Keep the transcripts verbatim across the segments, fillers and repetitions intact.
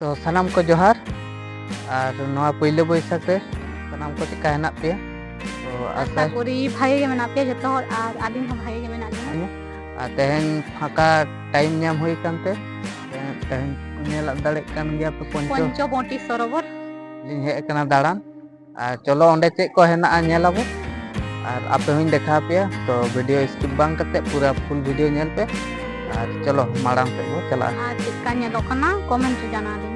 ᱛᱚ ᱥᱟᱱᱟᱢ ᱠᱚ ᱡᱚᱦᱟᱨ᱾ ᱟᱨ ᱱᱚᱣᱟ ᱯᱩᱭᱞᱟᱹ ᱵᱳᱭᱥᱟᱠᱷ ᱨᱮ ᱥᱟᱱᱟᱢ ᱠᱚ ᱪᱮᱫᱠᱟ ᱦᱮᱱᱟᱜ ᱯᱮᱭᱟ? ᱛᱚ ᱟᱥᱟ ᱟᱥᱟ ᱠᱚᱨᱤ ᱵᱷᱟᱜᱮ ᱜᱮ ᱢᱮᱱᱟᱜ ᱯᱮᱭᱟ ᱡᱚᱛᱚ ᱦᱚᱲ, ᱟᱨ ᱟᱹᱞᱤᱧ ᱦᱚᱸ ᱵᱷᱟᱜᱮ ᱜᱮ ᱢᱮᱱᱟᱜ ᱞᱤᱧᱟ᱾ ᱟᱨ ᱛᱮᱦᱮᱧ ᱯᱷᱟᱸᱠᱟ ᱴᱟᱭᱤᱢ ᱧᱟᱢ ᱦᱩᱭ ᱠᱟᱱᱛᱮ ᱛᱮᱦᱮᱧ, ᱛᱮᱦᱮᱧ ᱧᱮᱞ ᱫᱟᱲᱮᱭᱟᱜ ᱠᱟᱱ ᱜᱮᱭᱟ ᱯᱮ ᱯᱚᱧᱪᱚ ᱯᱚᱧᱪᱚᱵᱚᱴᱤ ᱥᱚᱨᱳᱵᱚᱨ᱾ ᱞᱤᱧ ᱦᱮᱡ ᱟᱠᱟᱱᱟ ᱫᱟᱬᱟᱱ᱾ ᱟᱨ ᱪᱚᱞᱚ ᱚᱸᱰᱮ ᱪᱮᱫ ᱠᱚ ᱦᱮᱱᱟᱜᱼᱟ ᱧᱮᱞ ᱟᱵᱚ, ᱟᱨ ᱟᱯᱮ ᱦᱚᱸᱧ ᱫᱮᱠᱷᱟᱣ ᱯᱮᱭᱟ᱾ ᱛᱚ ᱵᱷᱤᱰᱤᱭᱳ ᱥᱠᱤᱯ ᱵᱟᱝ ᱠᱟᱛᱮ ᱯᱩᱨᱟᱹ ᱯᱷᱩᱞ ᱵᱷᱤᱰᱤᱭᱳ ᱧᱮᱞ ᱯᱮ, ᱟᱨ ᱪᱚᱞᱚ ᱢᱟᱲᱟᱝ ᱥᱮᱫ ᱵᱚ ᱪᱟᱞᱟᱜᱼᱟ᱾ ᱟᱨ ᱪᱮᱫᱠᱟ ᱧᱮᱞᱚᱜ ᱠᱟᱱᱟ ᱠᱚᱢᱮᱱᱴ ᱨᱮ ᱡᱟᱱᱟᱣ ᱟᱞᱤᱧ᱾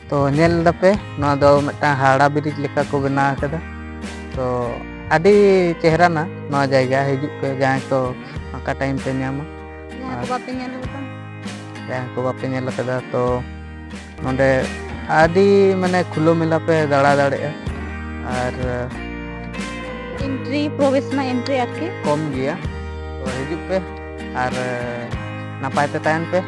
ᱛᱚ ᱧᱮᱞ ᱫᱟᱯᱮ, ᱱᱚᱣᱟ ᱫᱚ ᱢᱤᱫᱴᱟᱝ ᱦᱟᱣᱲᱟ ᱵᱨᱤᱡᱽ ᱞᱮᱠᱟ ᱠᱚ ᱵᱮᱱᱟᱣ ᱟᱠᱟᱫᱟ᱾ ᱛᱚ ᱟᱹᱰᱤ ᱪᱮᱦᱨᱟᱱᱟ ᱱᱚᱣᱟ ᱡᱟᱭᱜᱟ, ᱦᱤᱡᱩᱜ ᱯᱮ ᱡᱟᱦᱟᱸᱭ ᱠᱚ ᱯᱷᱟᱸᱠᱟ ᱴᱟᱭᱤᱢ ᱯᱮ ᱧᱟᱢᱟ᱾ ᱡᱟᱦᱟᱸᱭ ᱠᱚ ᱟᱨ ᱵᱟᱯᱮ ᱧᱮᱞ ᱟᱠᱟᱫᱟ᱾ ᱡᱟᱦᱟᱸᱭ ᱠᱚ ᱵᱟᱯᱮ ᱧᱮᱞ ᱟᱠᱟᱫᱟ, ᱛᱚ ᱱᱚᱰᱮ ᱟᱹᱰᱤ ᱢᱟᱱᱮ ᱠᱷᱩᱞᱟᱹ ᱢᱮᱞᱟ ᱯᱮ ᱫᱟᱬᱟ ᱫᱟᱲᱮᱭᱟᱜᱼᱟ᱾ ᱟᱨ ᱮᱱᱴᱨᱤ, ᱯᱨᱚᱵᱮᱥ ᱨᱮᱱᱟᱜ ᱮᱱᱴᱨᱤ ᱟᱨᱠᱤ᱾ ᱠᱚᱢ ᱜᱮᱭᱟ, ᱛᱚ ᱦᱤᱡᱩᱜ ᱯᱮ ᱟᱨ ᱱᱟᱯᱟᱭ ᱛᱮ ᱛᱟᱦᱮᱱ ᱯᱮ᱾